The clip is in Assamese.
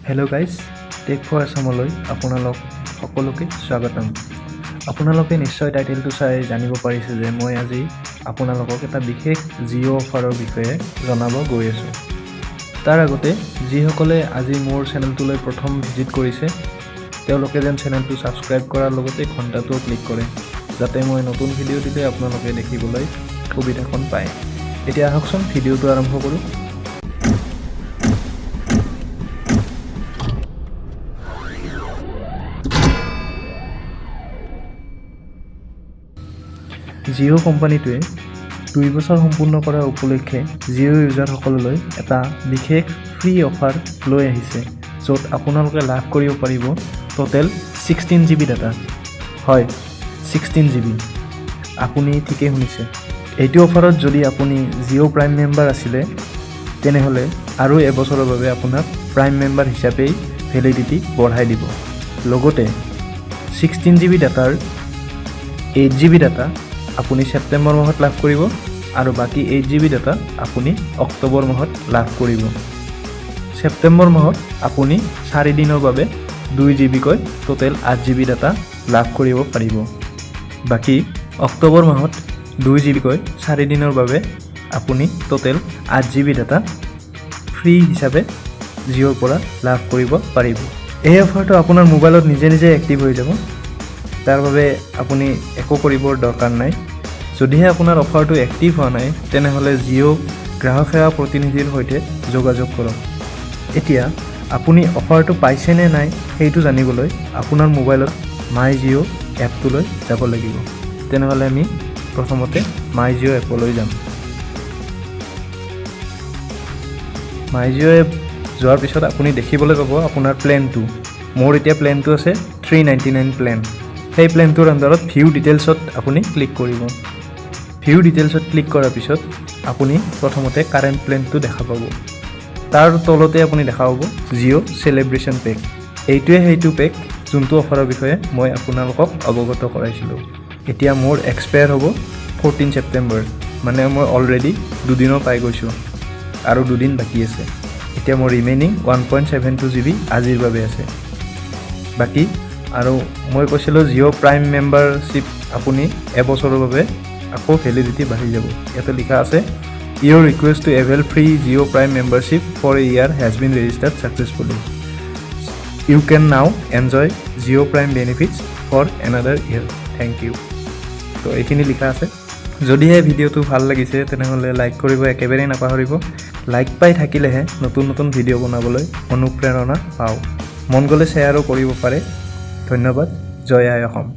হেল্ল' গাইজ, টেক ফৰ আছামলৈ আপোনালোক সকলোকে স্বাগতম। আপোনালোকে নিশ্চয় টাইটেলটো চাই জানিব পাৰিছে যে মই আজি আপোনালোকক এটা বিশেষ জিঅ' অফাৰৰ বিষয়ে জনাব গৈ আছোঁ। তাৰ আগতে যিসকলে আজি মোৰ চেনেলটোলৈ প্ৰথম ভিজিট কৰিছে, তেওঁলোকে যেন চেনেলটো ছাবস্ক্ৰাইব কৰাৰ লগতে ঘণ্টাটোও ক্লিক কৰে, যাতে মই নতুন ভিডিঅ' দিলে আপোনালোকে দেখিবলৈ সুবিধাকণ পায়। এতিয়া আহকচোন, ভিডিঅ'টো আৰম্ভ কৰোঁ। জিঅ' কোম্পানীটোৱে 2 বছৰ সম্পূৰ্ণ কৰাৰ উপলক্ষে জিঅ' ইউজাৰসকললৈ এটা বিশেষ ফ্ৰী অফাৰ লৈ আহিছে, য'ত আপোনালোকে লাভ কৰিব পাৰিব টোটেল 16 জিবি ডাটা। হয়, 16 জিবি, আপুনি ঠিকেই শুনিছে। এইটো অফাৰত যদি আপুনি জিঅ' প্ৰাইম মেম্বাৰ আছিলে, তেনেহ'লে আৰু এবছৰৰ বাবে আপোনাক প্ৰাইম মেম্বাৰ হিচাপেই ভেলিডিটি বঢ়াই দিব। লগতে 16 জিবি ডাটাৰ 8 জিবি ডাটা আপুনি ছেপ্টেম্বৰ মাহত লাভ কৰিব আৰু বাকী 8 জিবি ডাটা আপুনি অক্টোবৰ মাহত লাভ কৰিব। ছেপ্টেম্বৰ মাহত আপুনি 4 দিনৰ বাবে 2 জিবিকৈ টোটেল 8 জিবি ডাটা লাভ কৰিব পাৰিব। বাকী অক্টোবৰ মাহত 2 জিবিকৈ 4 দিনৰ বাবে আপুনি টোটেল 8 জিবি ডাটা ফ্ৰী হিচাপে জিঅ'ৰ পৰা লাভ কৰিব পাৰিব। এই অফাৰটো আপোনাৰ মোবাইলত নিজে নিজে এক্টিভ হৈ যাব। তাৰ বাবে আপুনি একো কৰিবৰ দৰকাৰ নাই। যদিহে আপোনাৰ অফাৰটো এক্টিভ হোৱা নাই, তেনেহ'লে জিঅ' গ্ৰাহক সেৱা প্ৰতিনিধিৰ সৈতে যোগাযোগ কৰক। এতিয়া আপুনি অফাৰটো পাইছেনে নাই, সেইটো জানিবলৈ আপোনাৰ মোবাইলত মাই জিঅ' এপটোলৈ যাব লাগিব। তেনেহ'লে আমি প্ৰথমতে মাই জিঅ' এপলৈ যাম। মাই জিঅ' এপ যোৱাৰ পিছত আপুনি দেখিবলৈ পাব আপোনাৰ প্লেনটো। মোৰ এতিয়া প্লেনটো আছে 399 প্লেন। সেই প্লেনটোৰ আণ্ডাৰত ভিউ ডিটেইলছত আপুনি ক্লিক কৰিব। ভিউ ডিটেইলছত ক্লিক কৰাৰ পিছত আপুনি প্ৰথমতে কাৰেণ্ট প্লেনটো দেখা পাব। তাৰ তলতে আপুনি দেখা পাব জিঅ' চেলিব্ৰেশ্যন পেক। এইটোৱে সেইটো পেক, যোনটো অফাৰৰ বিষয়ে মই আপোনালোকক অৱগত কৰাইছিলোঁ। এতিয়া মোৰ এক্সপায়াৰ হ'ব 14 ছেপ্টেম্বৰ, মানে মই অলৰেডি দুদিনৰ পাই গৈছোঁ আৰু দুদিন বাকী আছে। এতিয়া মোৰ ৰিমেইনিং 1.72 জিবি আজিৰ বাবে আছে বাকী। আৰু মই কৈছিলোঁ, জিঅ' প্ৰাইম মেম্বাৰশ্বিপ আপুনি এবছৰৰ বাবে আকৌ ভেলিডিটি বাঢ়ি যাব। ইয়াতে লিখা আছে, "Your request to avail free Jio Prime membership for a year has been registered successfully. You can now enjoy Jio Prime benefits for another year. Thank you." তো এইখিনি লিখা আছে। যদিহে ভিডিঅ'টো ভাল লাগিছে, তেনেহ'লে লাইক কৰিব একেবাৰেই নাপাহৰিব। লাইক পাই থাকিলেহে নতুন নতুন ভিডিঅ' বনাবলৈ অনুপ্ৰেৰণা পাওঁ। মন গ'লে শ্বেয়াৰো কৰিব পাৰে। ধন্যবাদ। জয় আই অসম।